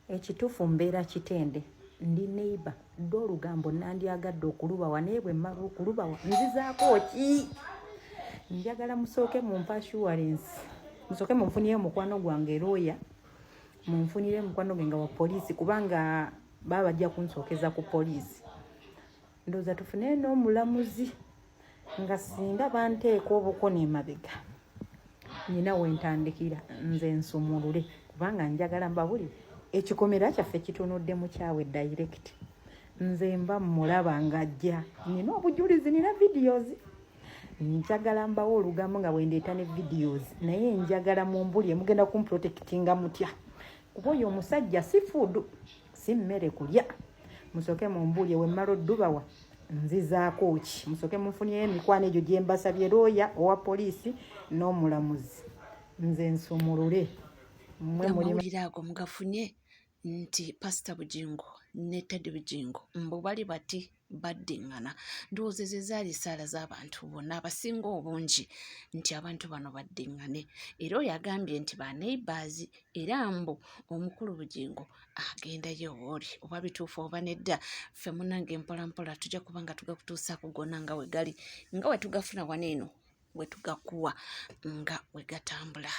Ekituufu mbeera Kitende, ndi neighbor. Dda olugambo nandyagadde okulubawa naye bwe mmala okulubawa nzizaako ki? Njagala musooke mumpe assurance, musooke munfunireyo mukwano gwange looya, munfunire mukwano gwe nga wa poliisi kubanga baba bajja kunsookeza ku poliisi. Ndowooza tufune n'omulamuzi nga singa banteeka obukono emabega nina wentandikira nze nsumulule kubanga njagala mbabulire ekikomera kyaffe kitunudde mu kyabwe direct. Nze mba mulaba ng'ajja, nina obujulizi, nina videos. Njagala mbawo olugambo nga bwendeeta ne videos, naye njagala mumbulye mugenda kumprotectinga mutya, kuba oyo omusajja si food, si mmere kulya. Musooke mumbulye wemmala oddubawa nzizaako ki? Musooke munfunireyo emikwano egyo gye mbasabye, looya owa poliisi n'omulamuzi, nze nsumulule. Mmwe muli Amawulire ago mugafunye nti Pasita Bugingo ne Teddy Bugingo mbu bali bati baddiŋŋana. Ndowooza ezo ezaali essaala z'abantu bonna abasinga obungi nti abantu bano baddiŋŋane. Era oyo agambye nti ba neighbors era mbu omukulu Bugingo agendayo wooli, oba bituufu oba nedda, ffe munnange mpola mpola tujja kuba nga tugakutuusaako gonna nga we gali, nga we tugafuna wano eno we tugakuwa nga we gatambula.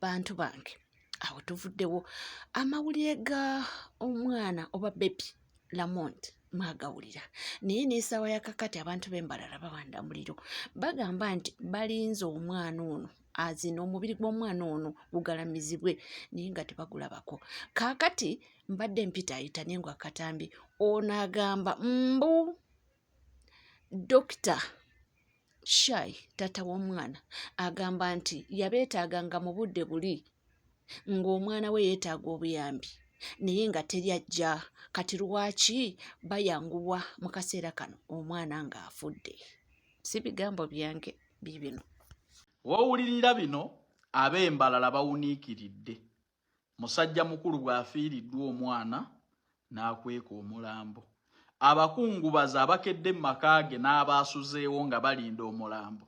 Bantu bange, awo tuvuddewo. Amawulire ga omwana oba baby Lamont mwagawulira, naye n'essaawa ya kakati abantu b'embalala babanda muliro, bagamba nti balinze omwana ono azina, omubiri gw'omwana ono gugalamizibwe naye nga tebagulabako. Kaakati mbadde mpitaayita naye nga akatambi ono agamba mbu Dokita Shai, taata w'omwana, agamba nti yabeetaaganga mu budde buli ng'omwana we yeetaaga obuyambi naye nga teri ajja, kati lwaki bayanguwa mu kaseera kano omwana ng'afudde? Si bigambo byange biibino. W'owulirira bino ab'e Mbarara bawuniikiridde musajja mukulu bw'afiiriddwa omwana n'akweka omulambo. Abakungubazi abakedde mu maka ge n'abaasuzeewo nga balinda omulambo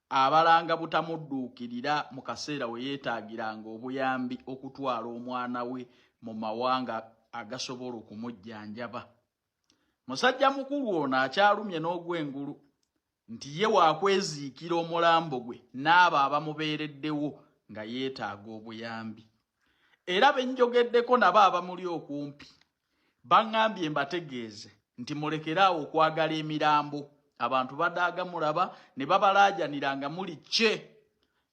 abalanga butamudduukirira mu kaseera we yeetaagiranga obuyambi okutwala omwana we mu mawanga agasobola okumujjanjaba. Musajja mukulu ono akyalumye n'ogw'engulu nti ye waakweziikira omulambo gwe n'abo abamubeereddewo nga yeetaaga obuyambi. Era be njogeddeko nabo abamuli okumpi baŋŋambye mbategeeze nti mulekere awo okwagala emirambo, abantu badaaga mulaba ne babalaajanira nga muli kye.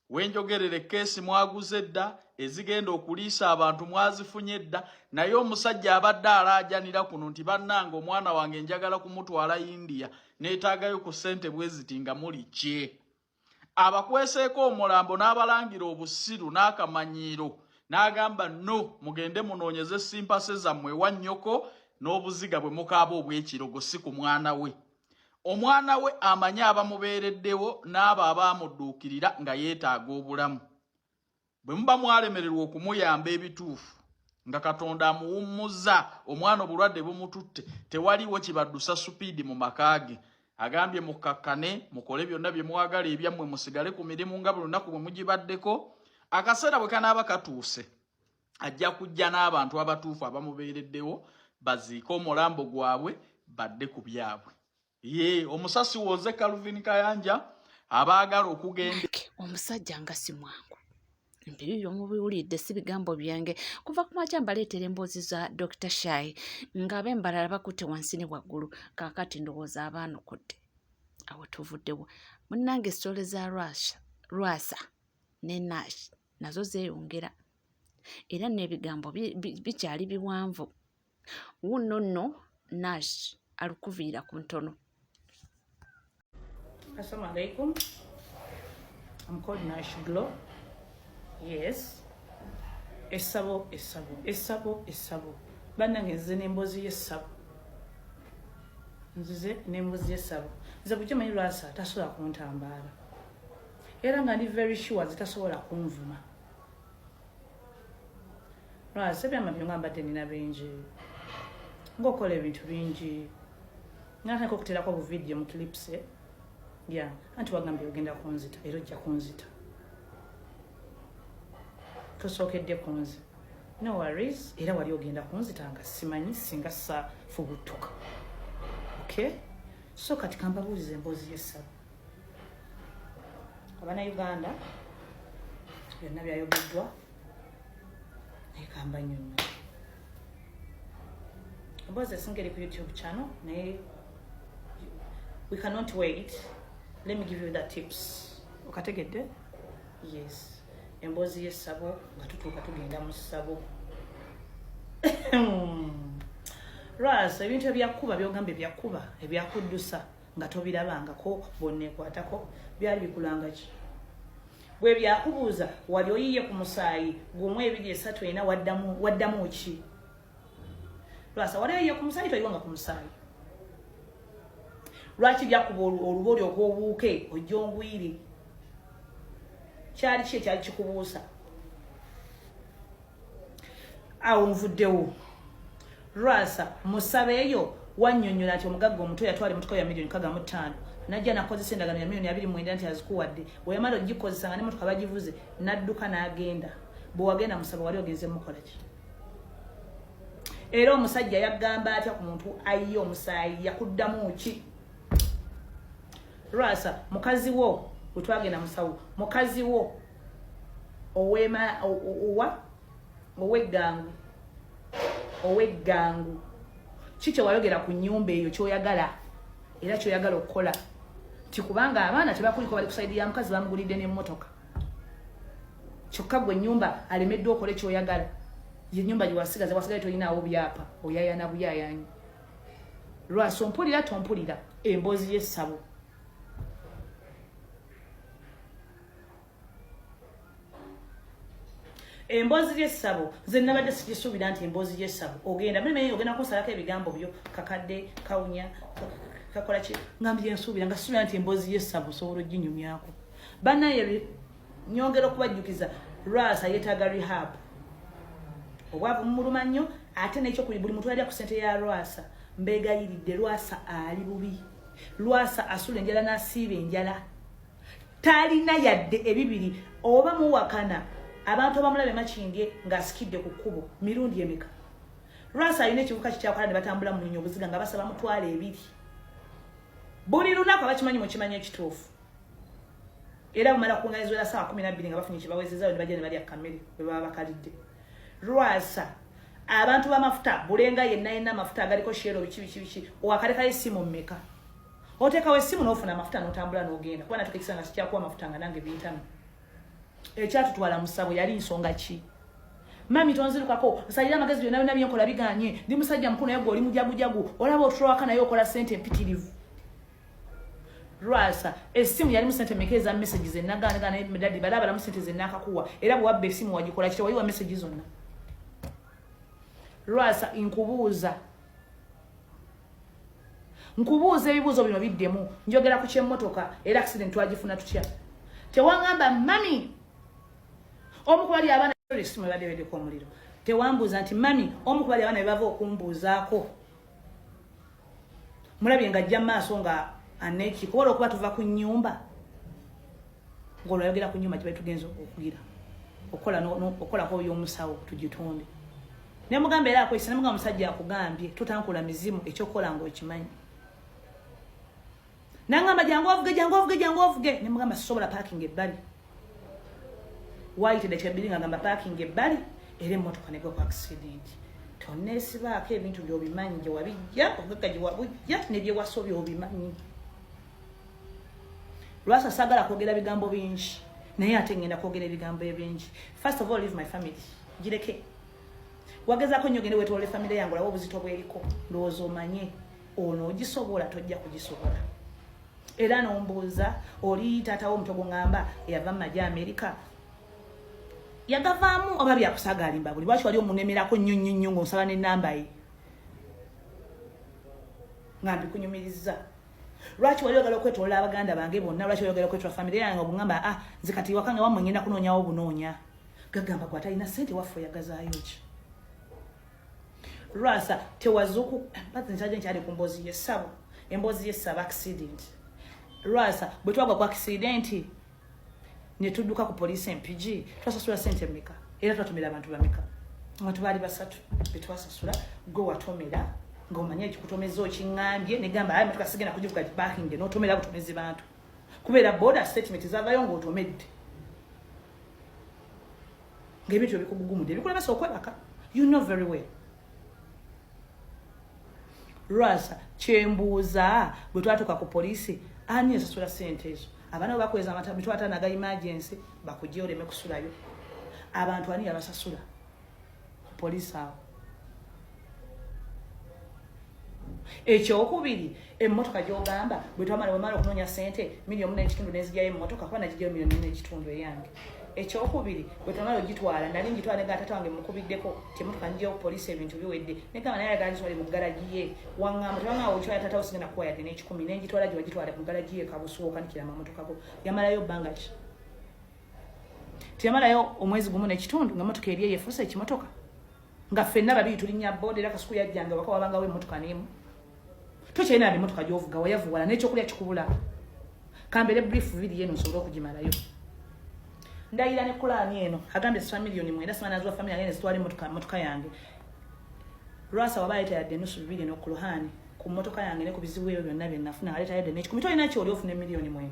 Wenjogerera ekkeesi mwaguze dda, ezigenda okuliisa abantu mwazifunye dda, naye omusajja abadde alaajanira kuno nti bannange omwana wange njagala kumutwala India, neetaagayo ku ssente bwe ziti nga muli kye. Abakweseeko omulambo n'abalangira obusiru n'akamanyiiro n'agamba no mugende munoonyeze simpase zammwe ewa nnyoko n'obuziga bwe mukaaba obw'ekirogo, si ku mwana we. Omwana we amanyi abamubeereddewo n'abo abaamudduukirira nga yeetaaga obulamu. Bwe muba mwalemererwa okumuyamba ebituufu nga Katonda amuwummuza, omwana obulwadde bumututte, tewaliwo kibaddusa supiidi mu maka ge. Agambye mukkakkane, mukole byonna bye mwagala ebyammwe, musigale ku mirimu nga buli lunaku bwe mugibaddeko. Akaseera bwe kanaaba katuuse ajja kujja n'abantu abatuufu abamubeereddewo baziike omulambo gwabwe badde ku byabwe. Ye omusasi woze Calvin Kayanja abaagala okugenda. Omusajja nga si mwangu, mbibi byomubiwulidde si bigambo byange. Kuva ku makya mbaleetera emboozi za Dr Shai ng'ab'embalala bakutte wansi ne waggulu, kaakati ndowooza abaanukudde. Awo tuvuddewo munnange. Sitole za Lwasa ne Nash nazo zeeyongera era n'ebigambo bikyali biwanvu. Wuno nno Nash alukuviira ku ntono. Assalamu alaikum. I'm called Nash Glow. Yes. Essabo, essabo, essabo, essabo. Bannange nzize n'emboozi y'essabo. Nzize n'emboozi y'essabo. Nze bulijjo manyi Lwasa tasobola kuntambaala. Era nga ndi very sure nze tasobola kunvuma. Lwasa ebyama byo nga mbadde nina bingi. Ng'okola ebintu bingi. Nga ntandika okuteerako obuvidiyo mu clips. Ya, anti wagambye ogenda kunzita era ojja kunzita. Tosookedde ku nze. No worries, era wali ogenda kunzita nga simanyi singa safubutuka. Okay, so kati kambabuulize emboozi y'essabo. Abannayuganda, byonna byayogeddwa, naye kambanyonyola emboozi esinga eri ku YouTube channel, naye we cannot wait. Let me give you the tips. Okategedde? Yes, emboozi y'essabo nga tutuuka tugenda mu ssabo. Lwasa, ebintu ebyakkuba byogamba, ebyakkuba ebyakuddusa nga tobirabangako, bonneekwatako, byali bikulanga ki? Bwe byakubuuza wali oyiye ku musaayi gumu, ebiri, esatu, ena, waddamu ki? Lwasa, wali oyiye ku musaayi? Toyiwanga ku musaayi. Lwaki byakuba oluba olyoka obuuke ojja ongwire? Kyali ki ekyali kikubuusa awo? Nvuddewo. Lwasa, musaba eyo wannyonnyola nti omugagga omuto yatwala emotoka ya miliyoni 65, najja nakozesa endagano ya miliyoni 29 nti azikuwadde. Bwe yamala ogikozesa nga nemotoka bagivuze, n'adduka n'agenda. Bwe wagenda musaba wali ogenze mukola ki? Era omusajja yagamba atya ku muntu ayiye omusaayi? Yakuddamu ki? Lwasa, mukazi wo bwe twagenda musawo, mukazi wo owema owa oweggangu oweggangu, ki kyewayogera ku nnyumba eyo kyoyagala era kyoyagala okukola? Nti kubanga abaana tebakuliko, bali ku side ya mukazi, bamugulidde n'emmotoka, kyokka gwe ennyumba alemeddwa okole kyoyagala. Yenyumba gyewasigaza, wasigale tolinaawo byapa, oyayana buyayanyi. Lwasa, ompulira? Tompulira? Emboozi y'essabo. Emboozi y'essabo, nze nabadde sikisuubira nti emboozi y'essabo ogenda meme ogenda kunsalako ebigambo byo kakadde kawunya kakola ki, nga mbyensuubira, nga sisuubira nti emboozi y'essabo osobola oginyumyako. Bannaye, nyongera okubajjukiza, Lwasa yeetaaga rehab. Obwavu mumuluma nnyo, ate nekyokubiri, buli muntu alya ku ssente ya Lwasa, mbeegayiridde. Lwasa ali bubi. Lwasa asula enjala n'asiiba enjala, talina yadde ebibiri. Oba muwakana, abantu abamulabe Makindye ng'asikidde ku kkubo mirundi emeka? Lwasa alina ekivuka kikyakola ne batambula mu nyonyi obuziga nga basaba 200,000 buli lunaku. Abakimanyi mukimanyi ekituufu. Era bumala kuŋŋanyizibwa saawa 12 nga bafunye kibawezezaayo, ne bajja ne balya kamere bwe baba bakalidde. Lwasa, abantu b'amafuta bulenga yenna yenna, amafuta agaliko Shell, biki biki biki, owakalekayo essimu mmeka? Oteekawo essimu n'ofuna amafuta n'otambula n'ogenda, kuba natuka ekisanga sikyakuwa amafuta nga nange bintami. Ekyatutwala mu ssabo yali nsonga ki? Mami, tonzirukako, nsalira amagezi, byonna byonna byenkola biganye. Ndi musajja mukulu, naye gwe oli mujagujagu, olaba otulwaka naye okola sente empitirivu. Lwasa, essimu yalimu sente meka eza message zenagaanagana? Daddy, balabalamu sente zenakakuwa, era bwe wabba essimu wagikola ki? Tewayiwa message zonna? Lwasa, nkubuuza, nkubuuza ebibuuzo bino biddemu. Njogera ku kyemmotoka, era accident twagifuna tutya? Tewaŋŋamba mami omu ku bali abaana esimu ebadde ebeddeko omuliro. Tewambuuza nti mami omu ku bali abaana bebava okumbuuzaako mulabye nga ajja maaso nga anekiiko wala okuba tuva ku nyumba, ngaolwayogera ku nyumba gye tugenza okugira okukolako y'omusawo tugitunde. Nemugamba era akwesa, nemugamba omusajja akugambye totankula mizimu, ekyokukola ngaokimanyi. Nangamba jangu ovuge, jangu ovuge, jangu ovuge. Nemugamba sisobola, parking ebbali. Waayita eddakiika 2 nga gamba parking ebbali, era emmotoka negwa ku accident. Toneesibaako, ebintu byobimanyi gye wabijja, obugagga gye wabujja ne byewasobya obimanyi. Lwasa, saagala kwogera bigambo bingi, naye ate ngenda kwogera ebigambo ebingi. First of all, leave my family, gireke. Wagezaako nnyo, ogende weetoolole famire yange, olabe obuzito bweriko. Ndowooza omanye ono ogisobola, tojja kugisobola. Era nombuuza oli taata wo omuto gwoŋŋamba eyava mu magye Amerika yagavaamu oba byakusagaalimba? Buli lwaki wali omunemerako nnyo nnyo nnyo ng'onsaba n'ennamba ye nga mbikunyumiriza? Lwaki wali oyagala okwetolola abaganda bange bonna? Lwaki oyagala okwetola famire yange? Obugamba, ah, nze kati wakange wammwe ngenda kunoonyawo bunoonya. Gagamba gwe atalina sente waffe oyagazaayo ki? Lwasa, tewazuuku mpazi nkyajja nkyali ku mboozi y'essabo, emboozi y'essabo, accident. Lwasa, bwe twagwa ku accident ne tudduka ku poliisi Empigi, twasasula sente mmeka era twatumira abantu bameka? Abantu baali basatu betwasasula, gwe watomera ng'omanyi ekikutomeza okiŋŋambye, negamba ayi motoka sigenda kugivuga parking, n'otomera butomezi bantu kubeera boda statement zavayo ng'otomedde ng'ebintu ebikugugumudde ebikulemesa okwebaka. You know very well. Lwasa, kyembuuza, bwe twatuuka ku poliisi, ani esasula sente ezo? Abaana bwe bakweza mitwalo 50 aga emergency bakujje oleme kusulayo, abantu ani yabasasula ku poliisi awo? Ekyokubiri, emmotoka gyogamba bwe twamala, bwemala okunoonya sente 1.5 million nenzigyayo emmotoka, kuba nagigyayo 1.5 million eyange. Ekyokubiri, bwe twamala ogitwala, nali ngitwala nega tata wange mukubiddeko ti emmotoka ngigyayo ku poliisi, ebintu biwedde, negamba naye ayagala ngitwale mu garagi ye. Waŋŋamba tewaŋŋamba okitwala tata wo, sigenda kuwa yadde n'ekikumi. Nengitwala gye wagitwala mu garagi ye Kabusuwa, okanikira amamotoka go. Yamalayo bbanga ki? Teyamalayo omwezi gumu n'ekitundu nga emmotoka eri eyo efuuse ekimotoka, nga ffenna babiri tulinnya boda, era Kasuku yajjanga waka wabangawo emmotoka n'emu. Tokyalina yadde emmotoka gy'ovuga, wayavuwala n'ekyokulya kikubula. Kambeere brief, video eno nsobole okugimalayo. Ndayira ne Kulaani eno, agambye sasula 9 million, sima naziwa family yange nezitwala emmotoka yange. Lwasa waba aleeta yadde enusu bibiri n'okuluhaani ku mmotoka yange ne ku bizibu ebyo byonna bye nafuna, aleeta yadde n'ekikumi, tolina kyoli ofuna 9 million.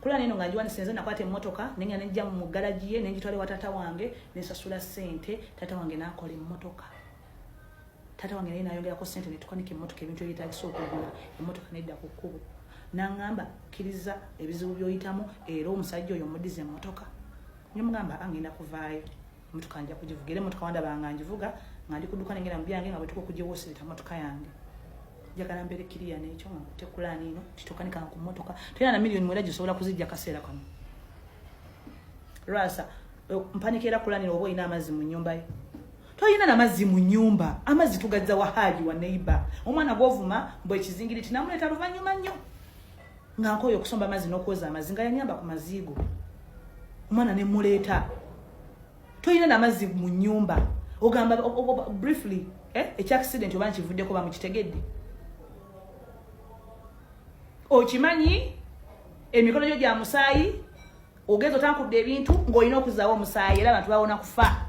Kulaani eno nga ngiwanise, nze nakwata emmotoka nengenda nejja mu garagi ye, nengitwala ewa taata wange, nensasula ssente, taata wange n'akola emmotoka. Taata wange naye nayongerako ssente netukanika emmotoka, ebintu ebyetagisa okugula emmotoka nedda ku kkubo. Naŋŋamba, kkiriza ebizibu by'oyitamu era omusajja oyo omuddiza emmotoka. Nemugamba angenda kuvaayo, emotoka nja kugivuga, era emotoka wandaba nga ngivuga nga ndi kuduka, nengenda mu byange nga bwetuka okugiwoosireta motoka yange. Njagala mbeere kiriya n'ekyo nga nkutte kulaani ino titokanika ku mmotoka. Tolina na 9 million gisobola kuzijja kaseera kano. Lwasa, mpanika era kulaani, oba olina amazzi mu nnyumba yo? Tolina namazzi mu nnyumba. Amazzi tugazza wa Haaji wa neighbour. Omwana gwovuma mbwe ekizingiri tinamuleeta luvannyuma nnyo nga nkooye okusomba amazzi n'okwoza amazzi, nga yanyamba ku maziigo, omwana nemuleeta. Tolina namazzi mu nnyumba. Ogamba briefly, ekya accident oba nkivuddeko, bamukitegedde, okimanyi emikono gyo gya musaayi, ogenza otankudde ebintu ng'olina okuzaawo omusaayi, era abantu bawona kufa.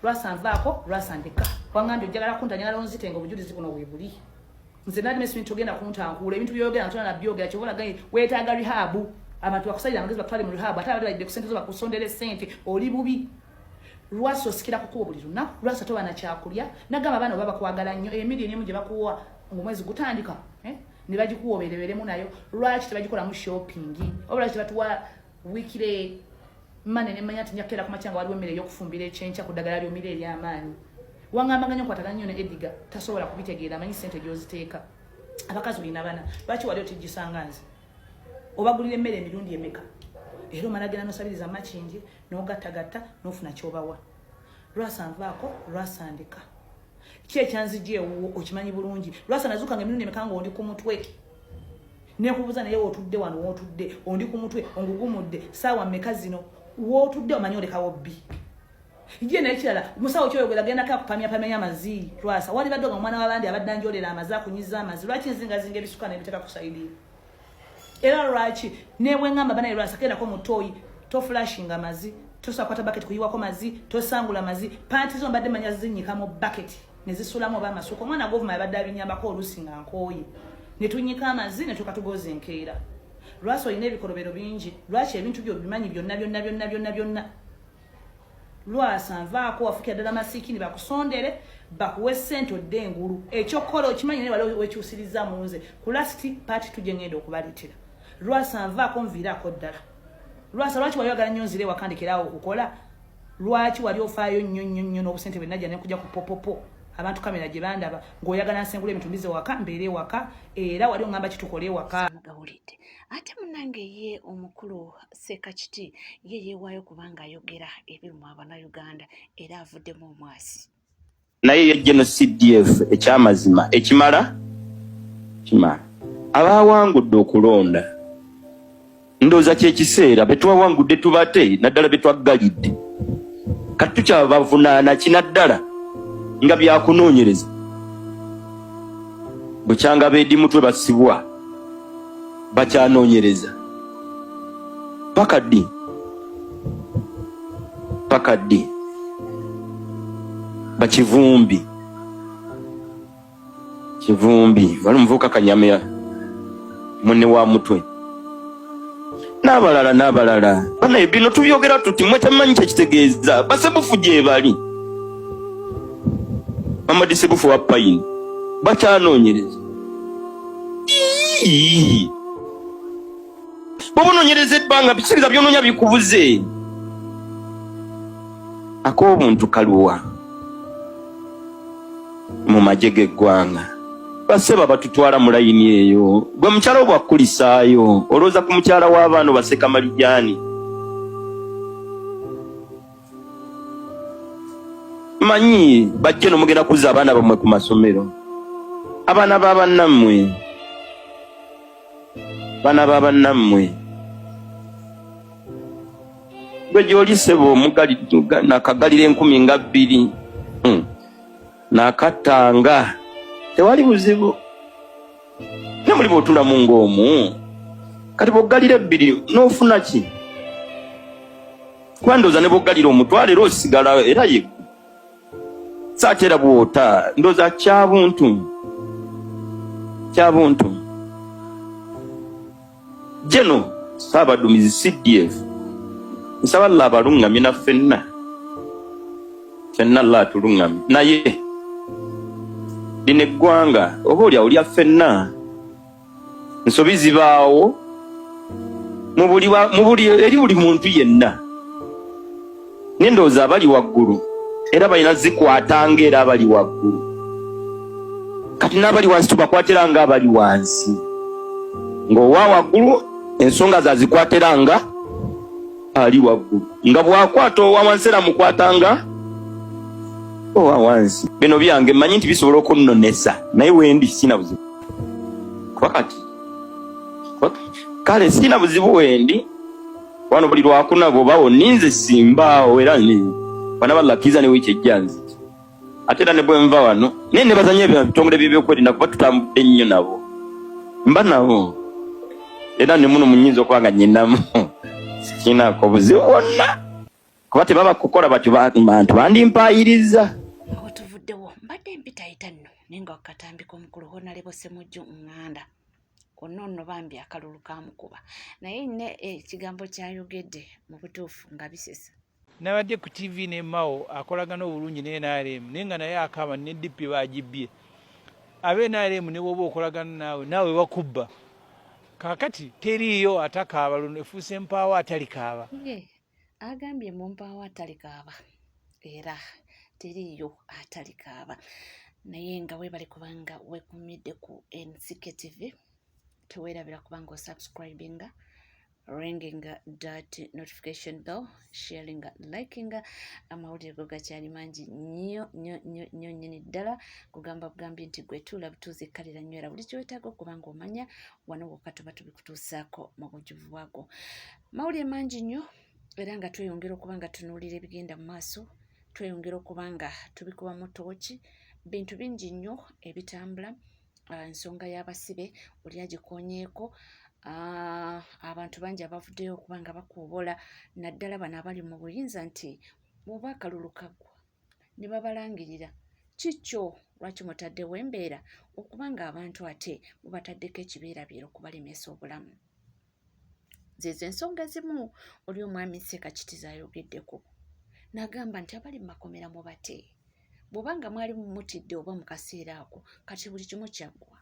Lwasa nvaako, lwasa ndeka. Wangambye ojjagala kunta, njagala onzite nga obujulizi buno weebuli. Nze nali mesimi togenda kuntankuula, ebintu byogera ntona nabyogera. Kyova olaga weetaaga rehab, abantu bakusalira amagezi bakutwale mu rehab, ate abadde balidde ku sente zo bakusondera sente. Oli bubi lwasa, osikira kukuba buli lunaku. Lwasa, toba na kyakulya. Nagamba abaana oba bakwagala nnyo, 1 million gye bakuwa ngaomwezi gutandika, eh? Ne bagikuwa obeereberemu nayo, lwaki tebagikolamu shopping? Oba lwaki tebatuwa weekly money nemanya nti njakukeera ku makya nga waliwo emmere ey'okufumbira ekyenkya ku ddagala lyomira ery'amaanyi? Wangambanga nnyo nkwatagana nnyo ne Ediga, tasobola kubitegeera. Amanyi sente gy'oziteeka. Abakazi olina bana, lwaki wali otigisanga nze? Obagulira emmere emirundi emeka? Era omala genda nosabiriza makingi n'ogattagatta n'ofuna kyobawa. Lwasa nvaako, lwasa ndeka. Ki ekyanzija ewuwo okimanyi bulungi. Lwasa, nazuukanga emirundi emeka nga ondi ku mutwe, nekubuuza, naye wootudde wano, wootudde ondi ku mutwe, ongugumudde, saawa mmeka zino? Wootudde omanyi olekawo bbi ye. Naye kirala, musawo kyoyogera gendako akupamyapamya amazi. Lwasa, wali badde nga omwana w'abandi abadde anjolera amazi, akunyiza amazi, lwaki nzingazinga ebisuka nebiteeka ku side? Era lwaki nebwengamba banaye, lwasa kendako mu toilet, toflushinga amazi, tosakwata bucket kuyiwako mazi, tosangula mazi, panti zo mbadde manya zinyika mu bucket nezisulamu oba amasuka. Omwana govuma yabadde abinyambako oluusi nga nkooye, netunyika amazi netuka tugoza enkeera. Lwasi, olina ebikolobero bingi. Lwaki ebintu byo bimanyi byonna byonna byonna byonna byonna? Lwasa nvaako, wafukira ddala masiikini, bakusondere bakuwe sente odde engulu. Ekyokukola okimanyi, naye wali wekyusiriza mu nze. Ku last part tujje ngenda okubaleetera. Lwasa nvaako, nviiraako ddala. Lwasa, lwaki wali oyagala nnyo nzire ewaka ndekerawo okukola? Lwaki wali ofaayo nnyo nnyo nnyo n'obusente bwe najja nekujja ku popopo, abantu kamera gye bandaba, ng'oyagala nsengula ebintu mbize waka, mbeere ewaka? Era wali oŋŋamba kitukole ewaka. Mugawulidde ate munnange, ye omukulu Ssekakiti ye yeewaayo kubanga ayogera ebiruma Abannayuganda era avuddemu omwasi. Naye ye geno CDF, ekyamazima ekimala kimala abawangudde okulonda, ndowooza kyekiseera betwawangudde tubate, naddala betwaggalidde. Kati tukyabavunaana kinaddala nga byakunoonyereza bukyanga beedi mutwe basibwa, bakyanoonyereza paka ddi? Paka ddi? Bakivumbi Kivumbi wali omuvubuka Kanyama munne wa Mutwe n'abalala n'abalala. Banaye bino tubyogera tuti mwe temumanyi kyekitegeeza. Basebufu gyebali, Mamadi Sebufu wa Payini bakyanoonyereza. Bwoba onoonyereza ebbanga bisigeza byonoonya bikubuze. Ak'obuntu kaluwa mu magye g'eggwanga? Baseba batutwala mu layini eyo. Gwe mukyala wo bwakkulisaayo olowooza ku mukyala w'abaana obaseka malijani? Manyi bajje no mugenda kuzza abaana bammwe ku masomero, abaana ba bannammwe, baana ba bannammwe. Gwe gy'oli ssebo omugali nakagalira 20,000, nakattanga tewali buzibu, ne muli bw'otulamu ng'omu. Kati bw'oggalira ebbiri n'ofuna ki? Kuba ndowooza ne bw'oggalira omutwalo era osigala era ye saati era bw'ota ndowooza kyabuntu kyabuntu. Geno Ssaabaduumizi CDF, nsaba Allah abalungamye na ffenna ffenna Allah atulungamye, naye lino eggwanga oba olyawo lya ffenna. Nsobi zibaawo mu buli eri buli muntu yenna, naye ndowooza abali waggulu era balina zikwatanga era abali waggulu kati n'abali wansi tubakwatira nga abali wansi, ng'owa waggulu ensonga zazikwatira nga ali waggulu, nga bw'akwata owa wansi era mukwata nga owa wansi. Bino byange mmanyi nti bisobola okunnonesa, naye wendi sina buzibu kuba kati kale sina buzibu wendi wano. Buli lwakuna bwobawo ninze simbaawo, era bana balakiza ne wiiki ejja nzija. Ate era ne bwe nva wano naye nebaza nnyo ebitongole by'ebyokwerinda kuba tutambudde nnyo nabo, mba nabo era ne muno munyinza okuba nga nyinamu sikinaako buzibu bwonna kuba tebaba kukola batyo bantu bandimpaayiriza. Awo tuvuddewo, mbadde mpitayita nno naye nga wakatambika omukulu Honalebo Semujju Nganda ono nno bambi akalulu kamukuba, naye ne ekigambo kyayogedde mu butuufu nga bisesa. Nabadde ku TV ne Mao akolagana obulungi ne NRM, naye nga naye akaaba ne DP bagibbye. Abe NRM ne bw'oba okolagana naawe, naawe bakubba. Kaakati teriiyo atakaaba, luno efuuse mpaawo atalikaaba. Ye agambye mu mpaawo atalikaaba, era teriiyo atalikaaba. Naye nga weebale kubanga weekuumidde ku NCK TV, teweerabira kubanga osubscribinga, ringing that notification bell, sharing, liking. Amawulire go gakyali mangi nnyo nnyo nnyo nnyo nnyini ddala. Kugamba bugambye nti gwe tuula butuuzi, kkalira nnyo, era buli kyewetaaga okuba nga omanya wano wokka tuba tubikutuusaako mu bujjuvu bwago. Mawulire mangi nnyo, era nga tweyongera okuba nga tunuulira ebigenda mu maaso, tweyongera okuba nga tubikuba mu ttooki. Bintu bingi nnyo ebitambula. Ensonga y'abasibe oli agikonyeeko. Abantu bangi abavuddeyo okuba nga bakuubola, naddala bano abali mu buyinza, nti bw'oba akalulu kaggwa ne babalangirira, kikyo lwaki mutaddewo embeera okuba nga abantu ate mubataddeko ekibeerabeera okubalemesa obulamu? Zezo ensonga ezimu oli omwami Ssekakiti ayogeddeko n'agamba nti abali mu makomera mubate, bw'oba nga mwali mumutidde oba mu kaseera ako kati buli kimu kyaggwa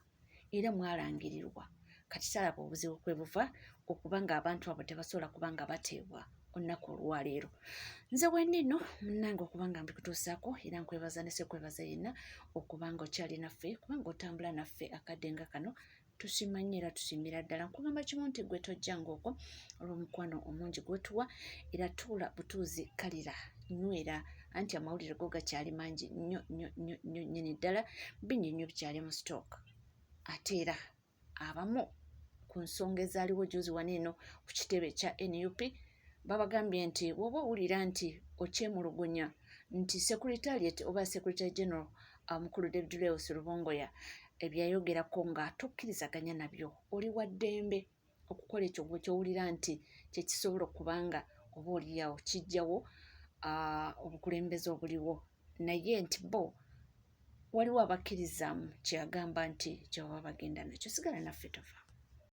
era mwalangirirwa, kati talaba obuzibu kwe buva okuba nga abantu abo tebasobola kuba nga bateebwa olunaku olwaleero. Nze wendi nno munnange okuba nga mbikutuusaako, era nkwebaza ne sekwebaza yenna okuba nga okyali naffe, kubanga otambula naffe akadde nga kano. Tusiima nnyo era tusiimira ddala. Nkugamba kimu nti gwe tojjanga okwo olw'omukwano omungi gwetuwa, era tuula butuuzi, kalira, nywera, anti amawulire go gakyali mangi nnyo nnyo nnyo nnyo nnyini ddala. Bingi nnyo bikyali mu stock. Ate era abamu ku nsonga ezaaliwo juzi wano eno ku kitebe kya NUP, babagambye nti bw'oba owulira nti okyemulugunya nti secretariat oba secretary general mukulu David Lewis Rubongoya ebyayogerako nga tokkirizaganya nabyo, oli wa ddembe okukola ekyo gwe kyowulira nti kyekisobola okubanga oba oliawo kijjawo obukulembeze obuliwo. Naye nti bo waliwo abakkirizaamu kye yagamba nti kyebaba bagenda nakyo. Sigala naffe, tova.